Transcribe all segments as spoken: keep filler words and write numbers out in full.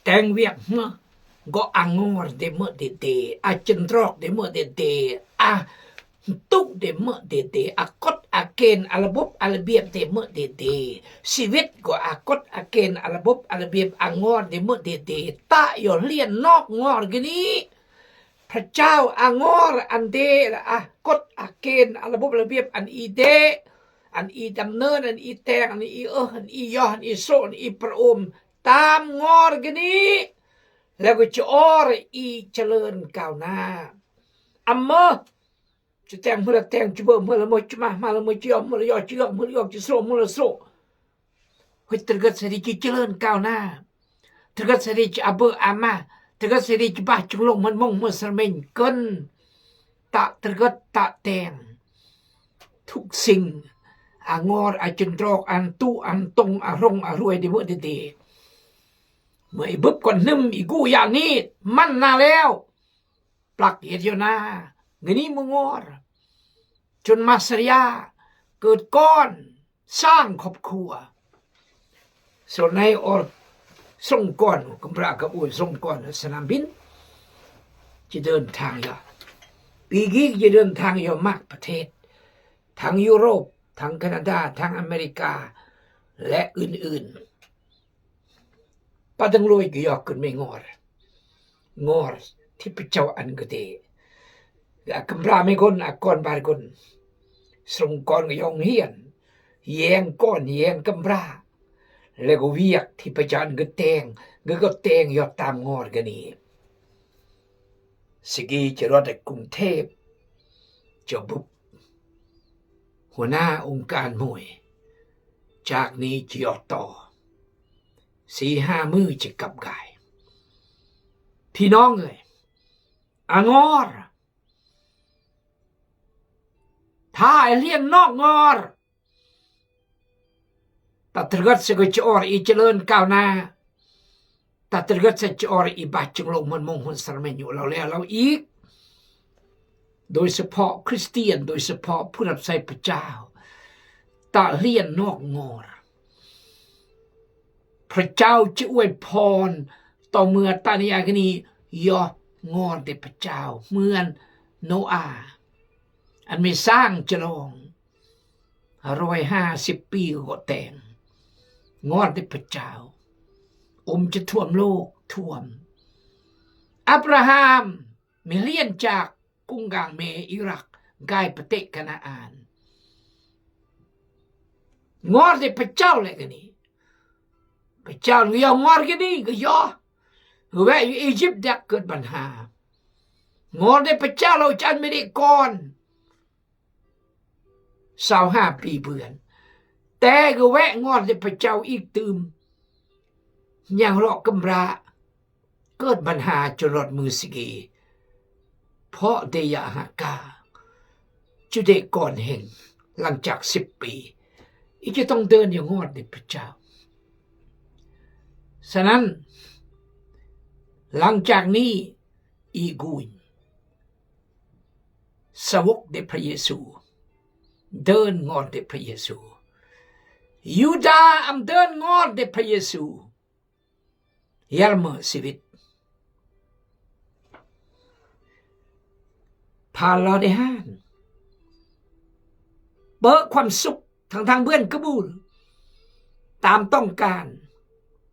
Teng wiek meh, gok angor de meh dede, achindrok de meh dede, antuk de meh dede, akot aken, alabup alabiep de meh dede. Siwit gok akot aken, alabup alabiep, angor de meh dede. Ta yo lien nok ngor gini. Pachao angor ande, akot aken, alabup alabiep, an i de, an i damnön, an i teng, an i eh, an i yoh, an i so, an i perum. Tam ngor gini. Lagu chi or i chalön kauna. Amme, chi teng mula teng, chi bơ mula mơ, chi mah mula mơ, chi yoh mula yoh, chi yok mula yok, chi so mula so. Hoi, terget sari chi chalön kauna. Terget sari chi abơ ama. Terget sari chi bah chunglung mân mong mơ sermen kön. Ta terget ta teng. Thuk sing. Angor, achindrok, antu, antong, arong, aruai de meh dede. Mă i bưp kon hnưm i gu ya nit, man na leo. Plak yet yo na, ngeni mengor. Chun maseria, kut kon, sang khop khua. Sor nai or song kon, kembra ka u song kon, sanamin. Chi dơn thang yo. Pigi chi dơn thang yo mak pathet. Thang Europe, thang Canada, thang America, le ưn ưn. Padang lui ki yok kut mengor. Ngor, thi pachao an gede. Ga kembra megon, akon bar gon. Srung kon ga yong hien. Yeng kon, yeng kembra. Lego wiek, thi pachao an geteng. Ge geteng yok tam ngor gani. Sigi chi rot ek kung thep. Cho bup. Hua na ung kan mui. Chak ni chi yok to. Sih ha mui chi kap gai. Phi nong ơi. Angor. Tha e lien nok ngor. Ta tergat sa ga chi or i chi lơn kau na. Ta tergat sa chi or i ba ching lo mon mong hon sar men yu lau le lau ik. Doi sa pho Christian, doi sa pho purap sai pachao. Ta lien nok ngor. Pachao chi uai phon to mưa ta ni agni yo ngor de pachao. Mưa Noa. An mi sang chi long. Roi ha sipi go teng. Ngor de pachao. Um chi thuam lok thuam. Abraham, mi lien chak kung gang me Irak, gai pate Kanaan. Ngor de pachao le gani. Pachao ngi yo ngor gani, ngi yo. Ngi we yu Egypt dak kut ban ha. Ngor de pachao lo chan me de kon. Sau ha pi bươn. Te gơ we ngor de pachao ik tưm. Nhang lo kembra. Kut ban ha chulot mưa sigi. Pho de ya ha ka. Chu de kon heng. Lăng chak sip pi. I chi tong dơn yo ngor de pachao. Sanan. Lăng chak ni i guin. Sawok de Pha Yêsu. Dơn ngor de Pha Yêsu. Yuđa am dơn ngor de Pha Yêsu. Yar mơ sibit. Pha lo de han. Bơ khuam suk. Thăng thăng bươn kơ bul. Tam tong kan.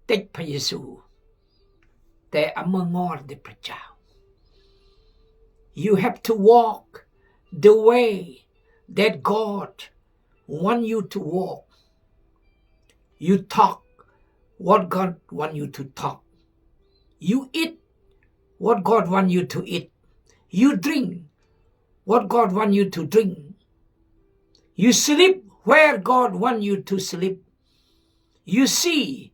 Têch Pha Yêsu. Te among ngor de pachao. You have to walk the way that God want you to walk. You talk what God want you to talk. You eat what God want you to eat. You drink what God want you to drink. You sleep where God want you to sleep. You see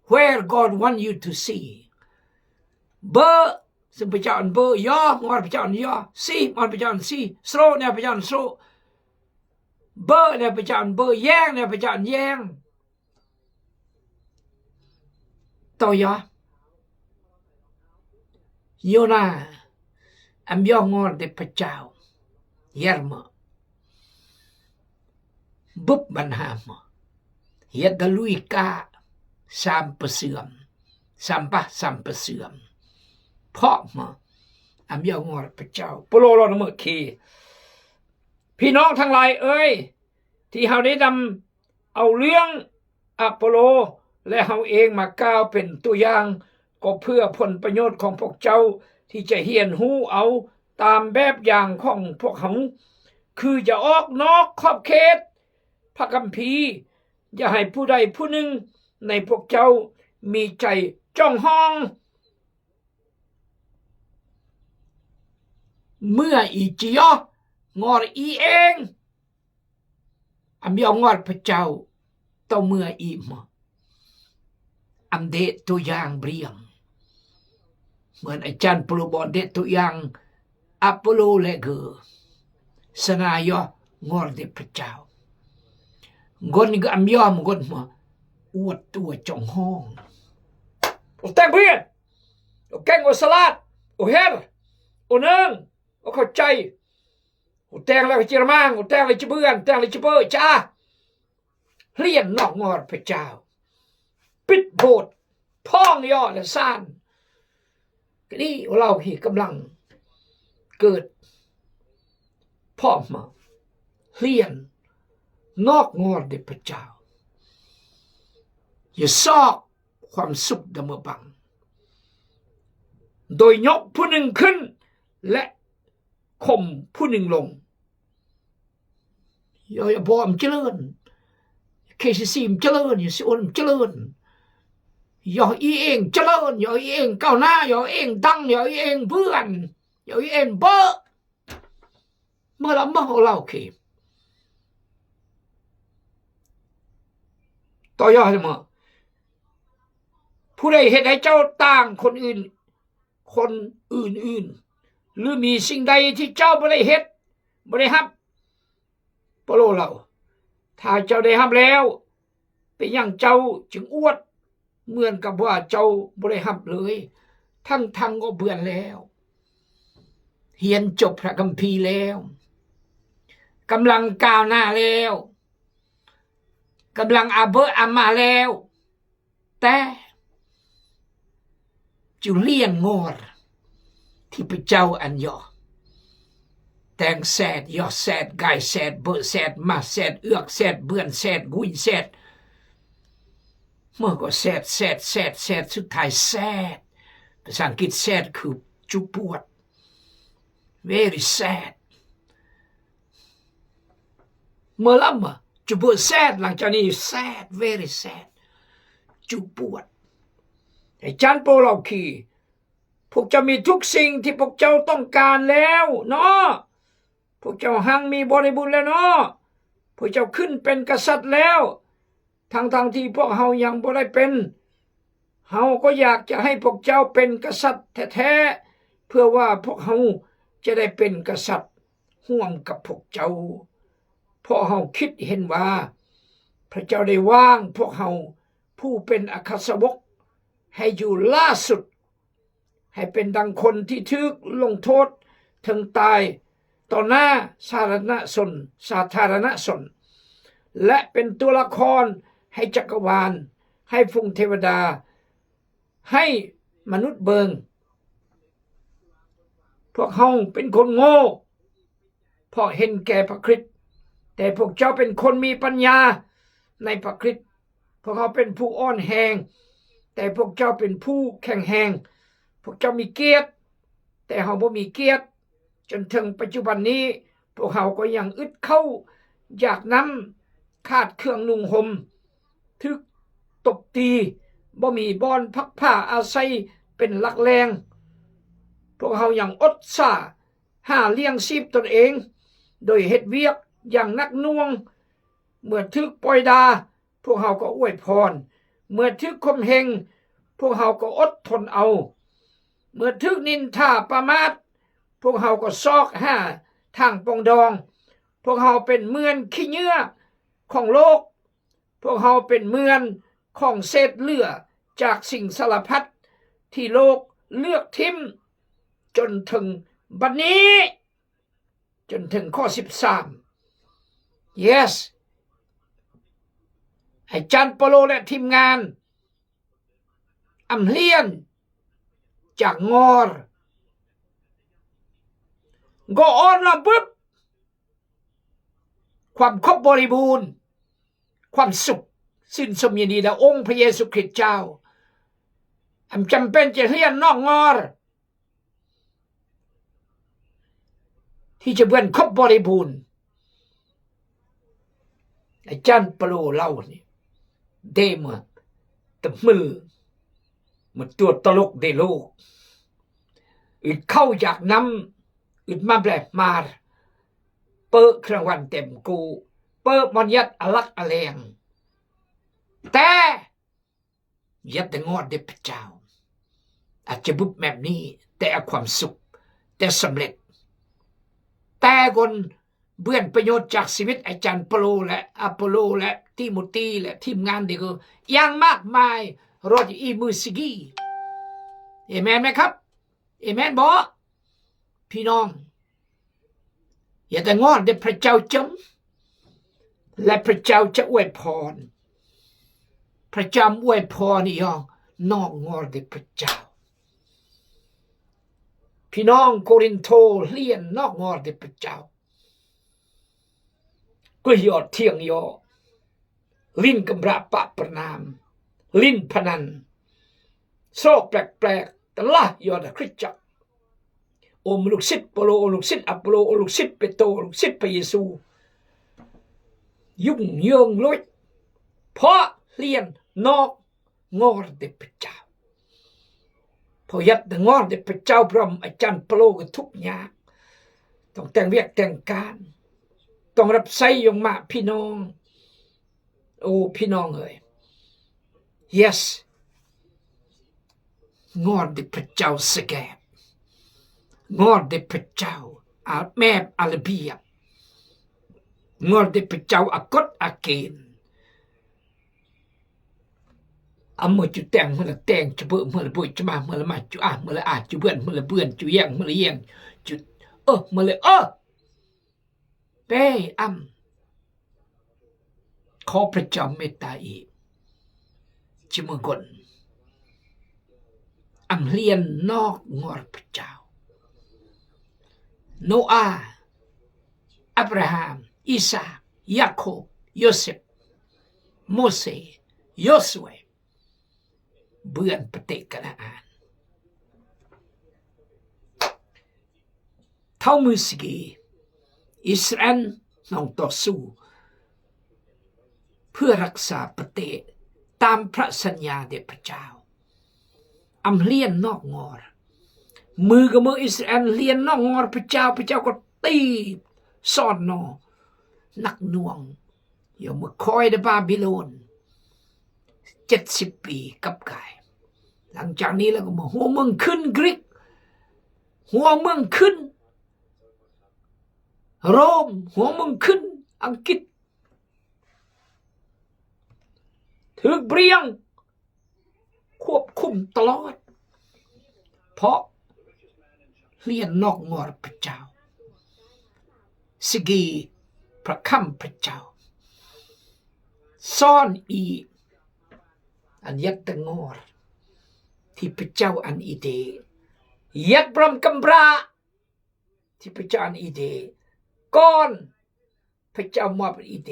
where God want you to see. Bơ, sum pachao bơ, yo, ngor pachao yo, si, ngor pachao si, sro, ne pachao sro. Bơ, ne pachao bơ, yeng, ne pachao yeng. Tâu yo. Yona. Am yo ngor de pachao. Yer mơ. Bŭp ban ha mơ. Yet da lui ka. Sam pơsưm. สามปะ สามปะเสื่อม เพราะมา อำยองงอดพระเจ้า เปาโลเล่านะเมื่อกี้ พี่น้องทั้งหลายเอ้ย ที่เฮาได้นำเอาเรื่องอปอลโลและเฮาเองมากล่าวเป็นตัวอย่าง ก็เพื่อผลประโยชน์ของพวกเจ้า ที่จะเฮียนฮู้เอาตามแบบอย่างของพวกเฮา คืออย่าออกนอกขอบเขตพระคัมภีร์ อย่าให้ผู้ใดผู้หนึ่งในพวกเจ้ามีใจจ้องห้อง เมื่ออีจิยองอดอีเอง อำยองงอดพระเจ้า ต่อเมื่ออีหมอ อำเดะตัวอย่างเบรียง เหมือนอาจารย์เปาโลบอก เดะตัวอย่างอปอลโลและเกอ สนายองอดเดะพระเจ้า กนก็อำยองกนหมอ อวดตัวจ้องห้อง โอแตงเพื่อน โอแกง โอสลาด โอเฮร โอเนิง โอเข้าใจ โอแตงแล้วก็จิระมัง โอแตงแล้วจิเบือน แตงแล้วจิเบอจ้า เฮียนนอกงอดพระเจ้า ปิดโบสถ์ พ่องยอดและซ่าน ก็นี่เราที่กำลังเกิด พ่องมา เฮียนนอกงอดเดะพระเจ้า อย่าซอกความสุขดำเมอบัง โดยยกผู้หนึ่งขึ้น และข่มผู้หนึ่งลง ยอ ยอบ่มเจริญ เคซีซีมเจริญ ยอซีโอนมเจริญ ยออีเองเจริญ ยออีเองก้าวหน้า ยออีเองดัง ยออีเองเบือน ยออีเองเบอ เมื่อละเมื่อของเราเค ต่อยอดให้หมอ ผู้ใดเฮ็ดให้เจ้าต่างคนอื่น คนอื่นๆ หรือมีสิ่งใดที่เจ้าบ่ได้เฮ็ด บ่ได้ฮับ เปาโลเล่า ถ้าเจ้าได้ฮับแล้ว เป็นหยังเจ้าจึงอวด เหมือนกับว่าเจ้าบ่ได้ฮับเลย ทั้งๆ ก็เบือนแล้ว เฮียนจบพระคัมภีร์แล้ว กำลังก้าวหน้าแล้ว กำลังอาเบอะอามาแล้ว แต่จุเลียนงอดที่พระเจ้าอันยอ แตงแซด ยอแซด กายแซด เบอะแซด มาแซด เอือกแซด เบือนแซด กุยแซด เมื่อก็แซด แซด แซด แซด สุดท้ายแซด ภาษาอังกฤษแซดคือจุปวด very sad เมื่อลำอะจุปวด sad หลังจากนี้ sad very sad จุปวด ไอ้จันโปรเราขี่ พวกเจ้ามีทุกสิ่งที่พวกเจ้าต้องการแล้วเนาะ พวกเจ้าหังมีบริบูรณ์แล้วเนาะ พวกเจ้าขึ้นเป็นกษัตริย์แล้ว ทั้งๆ ที่พวกเฮายังบ่ได้เป็น เฮาก็อยากจะให้พวกเจ้าเป็นกษัตริย์แท้ๆ เพื่อว่าพวกเฮาจะได้เป็นกษัตริย์ร่วมกับพวกเจ้า เพราะเฮาคิดเห็นว่า พระเจ้าได้วางพวกเฮาผู้เป็นอัครสาวกให้อยู่ล่าสุด ให้เป็นดังคนที่ถูกลงโทษถึงตายต่อหน้าสาธารณชน สาธารณชน และเป็นตัวละครให้จักรวาล ให้ฝูงเทวดา ให้มนุษย์เบิ่ง พวกเฮาเป็นคนโง่ เพราะเห็นแก่พระคริสต์ แต่พวกเจ้าเป็นคนมีปัญญาในพระคริสต์ พวกเฮาเป็นผู้อ่อนแฮง แต่พวกเจ้าเป็นผู้แข็งแฮง พวกเจ้ามีเกียรติ แต่เฮาบ่มีเกียรติ จนถึงปัจจุบันนี้ พวกเฮาก็ยังอึดข้าวอยากน้ำ ขาดเครื่องนุ่งห่ม ถูกตบตี บ่มีบ่อนพักผ้าอาศัยเป็นหลักแหล่ง พวกเฮายังอดสาหาเลี้ยงชีพตนเอง โดยเฮ็ดเวียกอย่างหนักหน่วง เมื่อถูกป้อยด่า พวกเฮาก็อวยพร เมื่อถูกข่มเหง พวกเฮาก็อดทนเอา เมื่อถูกนินทาประมาท พวกเฮาก็ซอกหาทางปรองดอง พวกเฮาเป็นเหมือนขี้เหงื่อของโลก พวกเฮาเป็นเหมือนของเศษเหลือจากสิ่งสารพัดที่โลกเลือกทิ้ง จนถึงบัดนี้ จนถึงข้อสิบสาม Yes อาจารย์เปาโลและทีมงาน Amlien jak ngor. Ngor na bep. ความครบบริบูรณ์ ความสุข ชื่นชมยินดีในองค์พระเยซูคริสต์เจ้า อันจำเป็นจะเฮียนนอกงอ ที่จะเปื้อนครบบริบูรณ์ อาจารย์เปาโลเล่านี่ เด้เมื่อตะมึล เมื่อตัวตลกในโลก อึดเข้าอยากน้ำ อึดมาแบลกมา เปอะเครื่องวันเต็มกู เปอะมอนยัดอลักอแลง แต่ ยัดแต่งอเด็บพระเจ้า อาจจะบึบแบบนี้ แต่เอาความสุข แต่สำเร็จ แต่คนเปื้อนประโยชน์จากชีวิตอาจารย์เปาโลและอปอลโลและทิโมธีและทีมงานเดียวก็ยังมากมาย รอดอีมือสิกี้ เอเมนไหมครับ เอเมนบ่ พี่น้อง อย่าแต่งอนเด้อ พระเจ้าจม และพระเจ้าจะอวยพร พระเจ้าอวยพรอีหยัง นอกงอเด้อ พระเจ้า พี่น้องโกรินโธเฮียนนอกงอเด้อ พระเจ้า ก็ยอดเที่ยงยอ ลิ้นกำพร้าปะประนาม ลิ้นพนัน โซ่แปลกๆ ตะละยอดคริสตจักร โอมลูกศิษย์เปาโล โอมลูกศิษย์อปอลโล โอมลูกศิษย์เปโตร โอมลูกศิษย์พระเยซู ยุ่งเหยิงเลย เพราะเฮียนนอกงอเด้อ พระเจ้า พอยัดแต่งอเด้อ พระเจ้าพร้อม อาจารย์เปาโลก็ทุกข์ยาก ต้องแต่งเวียกแต่งการ ต้องรับใช้ยงมาพี่น้อง โอ้ พี่น้องเอ้ย yes งอเด้อ พระเจ้าสแกบ งอเด้อ พระเจ้า อาแมบอาระเบียบ งอเด้อ พระเจ้าอากฎอาเกณฑ์ อำเมื่อจุแต่ง เมื่อละแต่ง จุเบอะ เมื่อละเบอะ จุมา เมื่อละมา จุอะ เมื่อละอะ จุเปื้อน เมื่อละเปื้อน จุแย่ง เมื่อละแย่ง จุ เออ เมื่อละเออ เป้อำ ขอพระเจ้าเมตตาอีก จิเมืองกล อำเฮียนนอกงอพระเจ้า โนอาห์ อับราฮัม อิสอัค ยาโคบ โยเซฟ โมเสส โยซูเอ เปื้อนประเทศกานาอัน เท่ามือสิกี อิสราเอลต้องต่อสู้ เพื่อรักษาประเทศตามพระสัญญาเด้อ พระเจ้า อำเฮียนนอกงอ มือก็มืออิสราเอลเฮียนนอกงอพระเจ้า พระเจ้าก็ตีซ่อนนอ หนักหน่วง อยู่เมืองคอยในบาบิโลน เจ็ดสิบปีกลับกาย หลังจากนี้แล้วก็มาหัวเมืองขึ้นกรีก หัวเมืองขึ้นโรม หัวเมืองขึ้นอังกฤษ ถือเปรียง ควบคุมตลอด เพราะเฮียนนอกงอพระเจ้า สิกีพระคำพระเจ้า ซ่อนอี อันยัดแต่งอ ที่พระเจ้าอันอีเด ยัดพร้อมกำพร้า ที่พระเจ้าอันอีเด ก่อนพระเจ้ามอบอันอีเด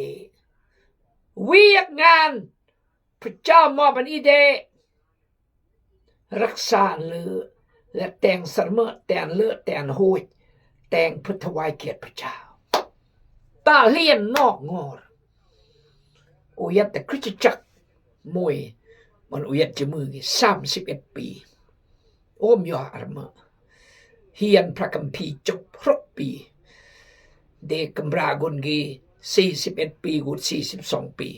เวียกงานพระเจ้ามอบอันอีเด รักษาเลือ และแต่งสรรเมอแต่งเลือแต่งโหย แต่งเพื่อถวายเกียรติพระเจ้า ตาเฮียนนอกงอ โอยัดแต่คริสตจักรมวย มันโอยัดจะมือกี่ สามสิบเอ็ดปี โอ้มยออาร์เมอ เฮียนพระคัมภีร์จบหกปี เดกำรากุนกี่ สี่สิบเอ็ดปี กุน สี่สิบสองปี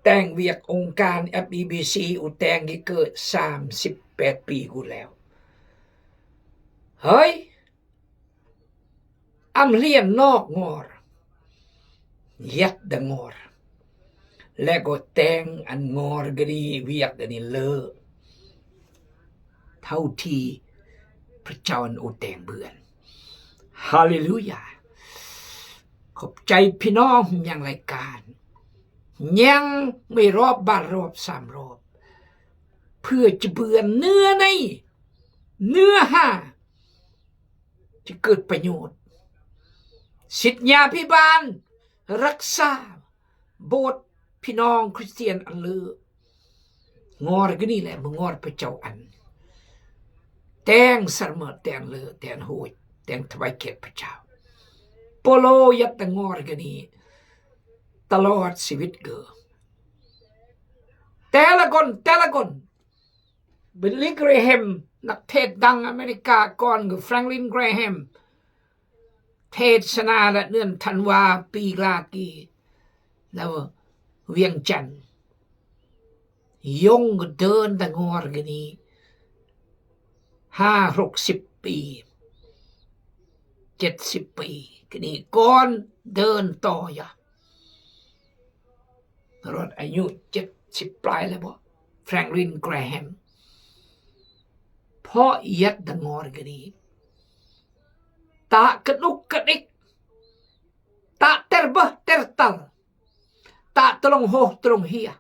แต่งเวียกองค์การ เอฟอีบีซี อุแต่งกี่เกิด สามสิบแปดปี กุนแล้ว เฮ้ย อำเฮียนนอกงอ ยัดแต่งอ และก็แต่งอันงอกันีเวียกกันีเลือ เท่าที่พระเจ้าอันโอแต่งเปื้อน ฮาเลลูยา ขอบใจพี่น้องยังรายการ Ñang mi rop bal rop sam rop. Pür chi bươn nưa nai, nưa ha, chi kut panyut. Sit nya pi ban raksa bot pi nong Christian ăn lơ. Ngor gini lĕ mơngor pachau ăn. Teng sar mơ, teng lơ, teng huj, teng tawai kiet pachau. Polo yat ta ngor gini. Talot siwit gơ. Telagon, telagon. Billy Graham, nak thet dang Amerika kon gơ Franklin Graham. Thet sana la nưn thanwa pi la ki. La Viêng Chăn. Yong gơ dơn ta ngor gini. Ha hruk sip pi. Chet sip pi. Gini kon dơn to ya. Rot añu chet sip plai la bo. Franklin Graham. Pho yat ta ngor gini. Ta kơduk kơdik. Ta ter bơh ter tal. Ta tơlong hoh tơlong hia.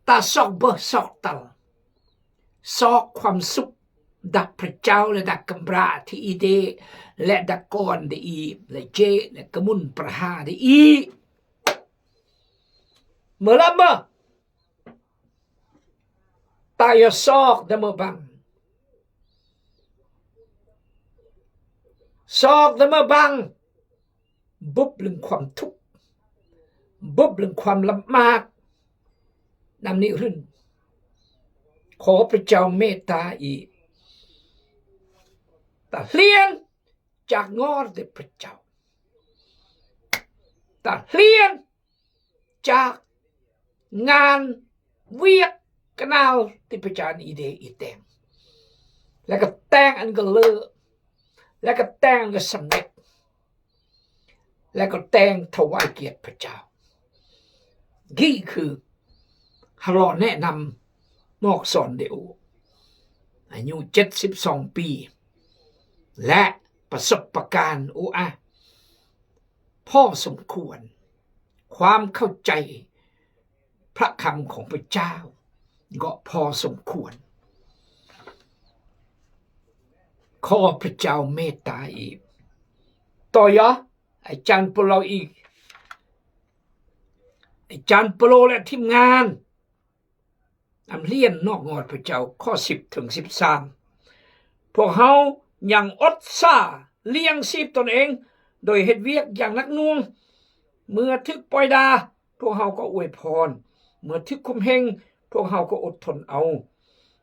Ta sok bơh sok tal. Sok ความสุข dah pơrchao lĕ dah kơmra ti i de, lĕ dah kon de i, lĕ je, lĕ kơmun pơrha de i. Mơlăm mơ. Ta yo sok dah mơ bang. Sok dah mơ bang. Bŭp lưng ความทุกข์ bŭp lưng ความลำบาก năm ni run. Kho Pơrchao mê ta i. Ta hlien chak ngor de Pơrchao. Ta hlien chak ngan wiek kơnal ti pơchan i de i teng. La kơteng ăn gơ lơ. La kơteng ăn gơ samnek. La kơteng tawai kiet pơchao. Gi khư halo ne năm mok son de u. Añu chet sip song pi. La pasok pakan u a. พอสมควร ความเข้าใจ พระคำของพระเจ้า ก็พอสมควร ขอพระเจ้าเมตตาอีก ต่อยะ อาจารย์โปโลอีก อาจารย์โปโลและทีมงาน Năm hlien nok ngor Pơrchao, kho sip thơng sip sam. พวกเฮายังอดซ่าเลี้ยงชีพตนเอง โดยเฮ็ดเวียกอย่างหนักหน่วง เมื่อถูกป้อยด่า พวกเฮาก็อวยพร เมื่อถูกข่มเหง พวกเฮาก็อดทนเอา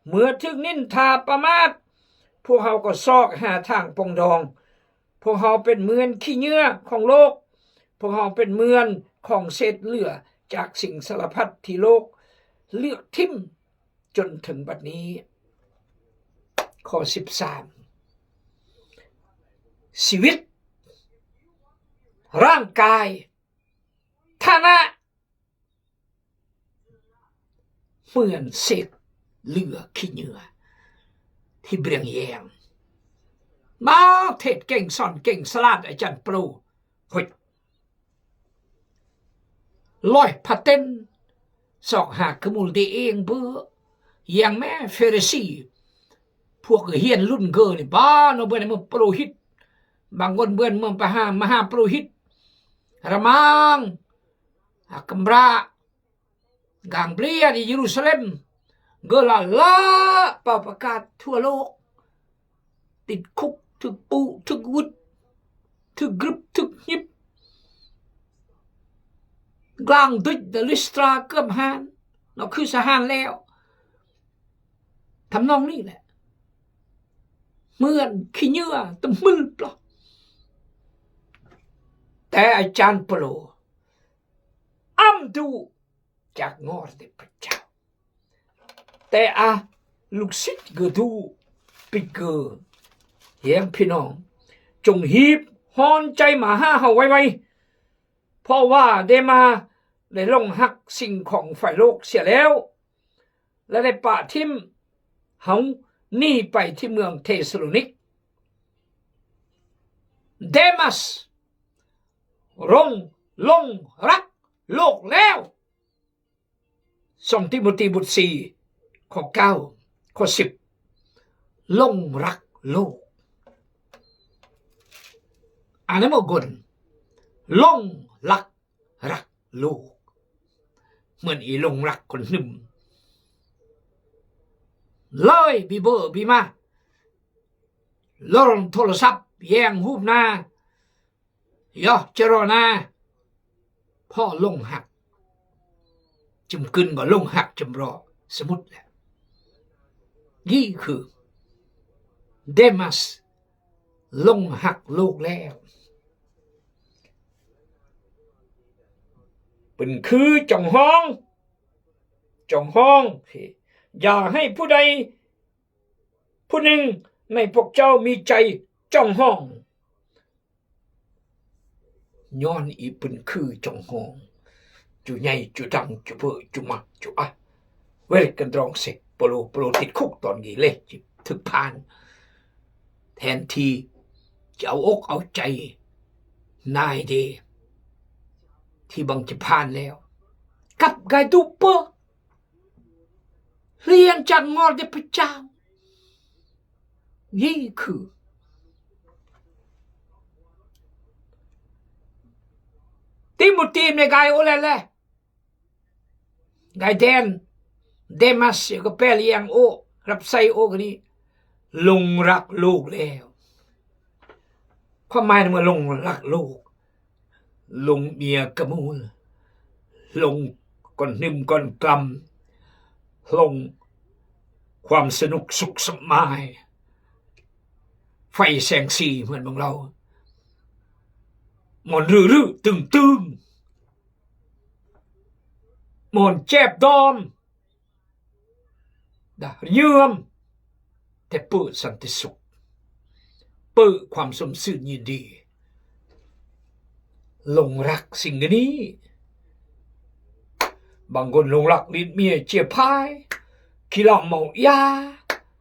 เมื่อถูกนินทาประมาท พวกเฮาก็ซอกหาทางปรองดอง พวกเฮาเป็นเหมือนขี้เหงื่อของโลก พวกเฮาเป็นเหมือนของเศษเหลือจากสิ่งสารพัดที่โลกเลือกถิ่ม จนถึงบัดนี้ ข้อสิบสาม ชีวิต ร่างกาย ฐานะ เหมือนเศษเหลือขี้เหงื่อที่เปลืองแยง มาเทศน์เก่งสอนเก่งสลาดอาจารย์โปร เฮ้ย ร้อยเปอร์เซ็นต์ ซอกหาขมูลดีเองเบ้อ อย่างแม่เฟริสี พวกเฮียนรุ่นเกอนี่ บ้านเอาเบิ่นเมืองปุโรหิต บางคนเบิ่นเมืองมหา มหาปุโรหิต ระมัง อากัมระ gang blia di Jerusalem, gơ la la pa pakat thua lok, tit khuk, thuk pu, thuk wut, thuk grŭp, thuk nhip. Glang duch da Listra kơm han, nó khư sa han leo. Tăm nong ni lĕ. Mưn khi nhưa tăm mưl ploh. Te a chan Pôlô ăm du jak ngor de pơjao. Te a luk sĭt gơdu pit gơ. Yeng phi nong, chong hip hon chai ma ha hao wai wai. เพราะว่าเดมาได้ลงหักสิ่งของฝ่ายโลกเสียแล้ว และได้ปะทิ้งเฮาหนีไปที่เมืองเธสะโลนิก Demas rong lông rắc lok leo. Song Timoti bút si, kho kao, kho sip. Lông răk lok. Ane mo gon. Lông răk răk lok. Mơn i lông răk kon hnưm. Lơi bi bơ bi ma. Lorong tholosap, yeng hum na. Yo, chero na. Pho lông hak. Chum kưn ngò lông hak chum ro. Sơmut lĕ. Gi khư. Demas. Lông hak lok leo. Pyn khư chong hong. Chong hong. อย่าให้ผู้ใดผู้หนึ่งในพวกเจ้ามีใจจองหอง Nhon i pyn khư chong hong. Chu nhai, chu dang, chu pơ, chu mă, chu a. Wer kandrong sek, polo, polo tit khuk ton gi leh, chi thưk phan. Then thi, chi au ôk, au chai. Nai de. Thi bang chi phan leo. Kăp gai du pơ. Lian chak ngor de pachang. Yi khư. Timoti me gai ô le le. Gai den. Demas yo ke pel yang ô. Rap sai ô kani. Lông răk lok leo. Kho mai ma lông răk lok. Lông mia kơmul. Lông kon hnưm kon klăm. Lông ความสนุกสุขสบาย ไฟแสงสีเหมือนเมืองเรา Mon rư rư tưng tưng. Mon chep dom. Dah rơñưm. Te pơ santesuk. Pơ ความสมชื่นยินดี. Lông răk sing gini. Bang gon lông răk lin mia chia phai. Khi lòng màu ia.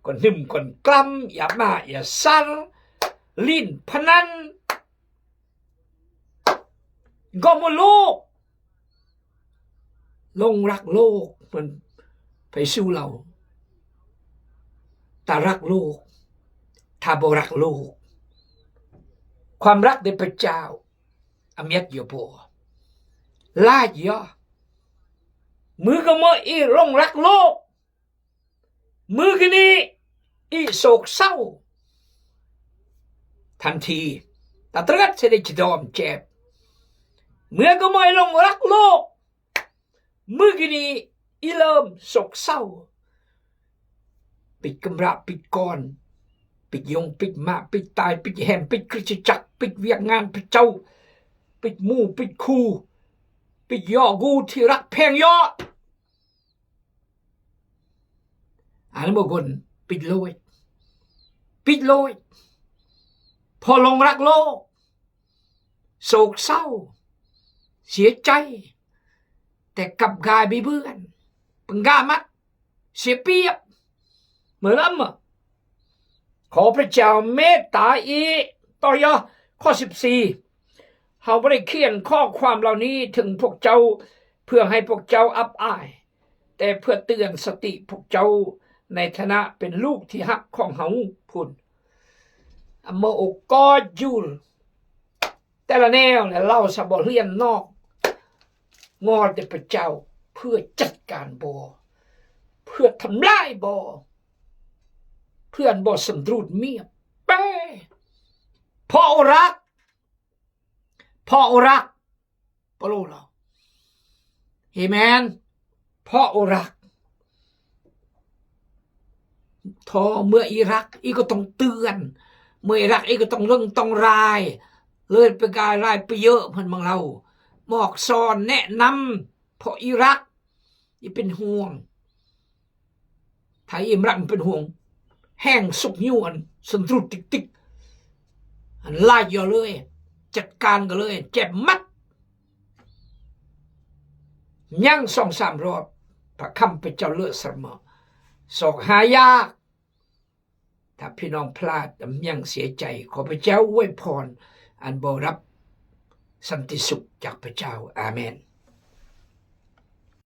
Kon hnưm kon klăm, ia ma, ia sar. Lin phanan. Gom lok. Lông răk lok. Mơn phai su lao. Ta răk lok. Ta bo răk lok. ความรัก de pachao. Amiat yo bo. Laj yo. Mưh gơmơi i lông răk lok. Mưh gini i sôk sau. Than thi. Ta trơt sede chi dom chep. Mưh gơmơi i lông răk lok. Mưh gini i lơm sôk sau. Pit kơmra, pit kon. Pit yong, pit ma, pit tai, pit hem, pit krist chak, pit wiak ngan, pit chau. Pit mu, pit khu. Pit yo gu thi răk pheng yo. Ane mo gon pit lôi. Pit lôi. Pho lông răk lok. Sôk sau. Sia chai. Te kăp gai bi bươn. Pơnga măt. Sia piep. Mơn lăm mă. Kho Pachao mê ta i. Tơ yo. Kho sip si. เฮาบ่ได้เขียนข้อความเหล่านี้ถึงพวกเจ้า เพื่อให้พวกเจ้าอับอาย แต่เพื่อเตือนสติพวกเจ้าในฐานะเป็นลูกที่ฮักของเฮา พุ้น Ama ô ko jul. Te la neo le lao sa bo hlien nok. Ngol de pachao. เพื่อจัดการ bo. เพื่อทำลาย bo. เพื่อ bo sandrut miep. Pe. Pho ôrăk. Pho ôrăk. Palo lao. Amen. Pho ôrăk. Tho mưa i răk, i kơ tong tưan. Mưa i răk, i kơ tong lưng tong rai. Lơi pơgai rai pơyơ̆ mơn măng lao. Mok son nĕ năm. Pho i răk. I pên huang. Thai i mrăn pên huang. Heng suk nhuan. Sandrut tik tik. Ăn lai yo lơi. Chăt kan kơ lơi. Chep măt. Nhang song sam rop. Pă khăm pơchao lơ sơrmơ. Sok hayak. Thâo pi nong plat, ăm nhang sia chai. Kho Pachao wai phon. Ăn bo răp. Santơsuk jak Pachao. Amen.